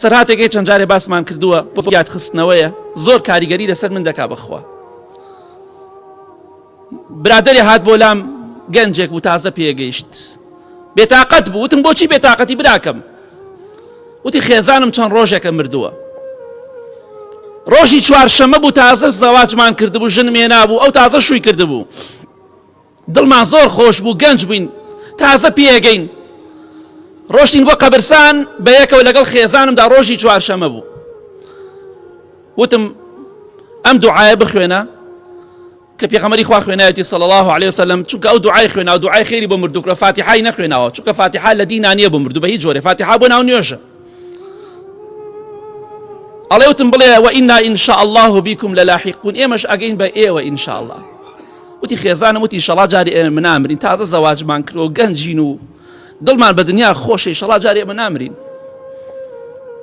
سەرهاتێکەی چەند جارێ باسمان کردووە بۆ یادخستنەوەیە زۆر کاریگەری لەسەر من دەکا بەخوا برادری هات بۆ لام گەنجێک بوو تازە پێگەیشت بێتاقەت بوو وتم بۆچی بێتاقەتی براکەم وتی خێزانم چەند ڕۆژێکە مردووە ڕۆژی چوارشەمە بوو تازە زەواجمان کردبوو ژن مێنابوو ئەو تازە شووی کردبوو دڵمان زۆر خۆش بوو گەنج بووین تازە پێگەین ڕۆشتین بۆ قەبرسان بە یەکەوە لەگەڵ خێزانمدا ڕۆژی چوارشەمە بوو وتم ئەم دوعاە بخوێنە کە پێغەمبەری خوا خوێنایەتی صلی الله علیه وسلم چونکە ئەو دوعای خوێنا دوعای خێری بۆ مردوو کرا فاتیحای نەخوێناوە چونکە فاتیحا لە دینا نییە بۆ مردوو بە هیچ جۆرێ فاتیحا بۆ ناو نوێژە ئەڵێ وتم بڵێ وإنا إن شاء الله بكم للاحقون ئێمەش ئەگەین بە ئێوە إن شاء الله وتی خێزانم وتی شەڵا جاری ئێمە نامرین تازە زەواجمان کرۆ گەنجین و دڵمان بە دنیا خۆشەی شەڵا جاری ئێمە نامرین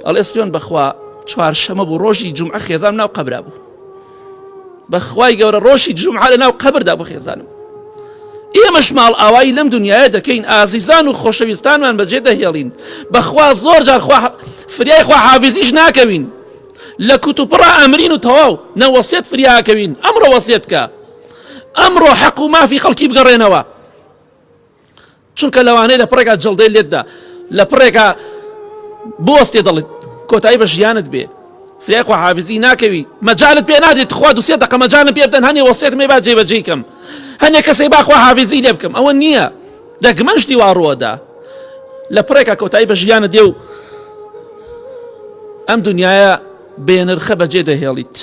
ئەڵێ سوێن بەخوا چوارشەمە بوو ڕۆژی جمعە خێزان ناو قەبرا بوو بەخوای گەورە ڕۆژی جمعە لە ناو قەبردا بۆ خێزانم ئێمەش ماڵ ئاوایی لەم دنیاە دەکەین ئازیزان و خۆشەویستانمان بەجێ دەهێڵین بەخوا زۆر جار خوا فریای خوا حافزیش ناکەوین لە کوتوپڕا ئەمرین و تەواو نەوەسێت فریاکەوین ئەمڕۆ وەسێت کە ئەمڕۆ حەق و مافی خەڵکی بگەڕێنەوە چونکە لەوانەیە لە پڕێکا جڵدەی لێتدا لە پڕێکا بوەستێ دەڵێت کۆتایی بە ژیانت بێ فریای خوا حافزی ناکەوی مەجالت پێ نادێت خوا دوسێ دقە مەجالم پێ بدەن هەنێ وەسێت مێ با جێبەجێی کەم هەنێ کەسێ با خوا حافزی لێ بکەم ئەوە نییە دەگمەن شتی وا ڕووەدا لە پڕێکا کۆتایی بە ژیانە دێ و ئەم دنیاە بێنرخە بەجێ دەهێڵیت.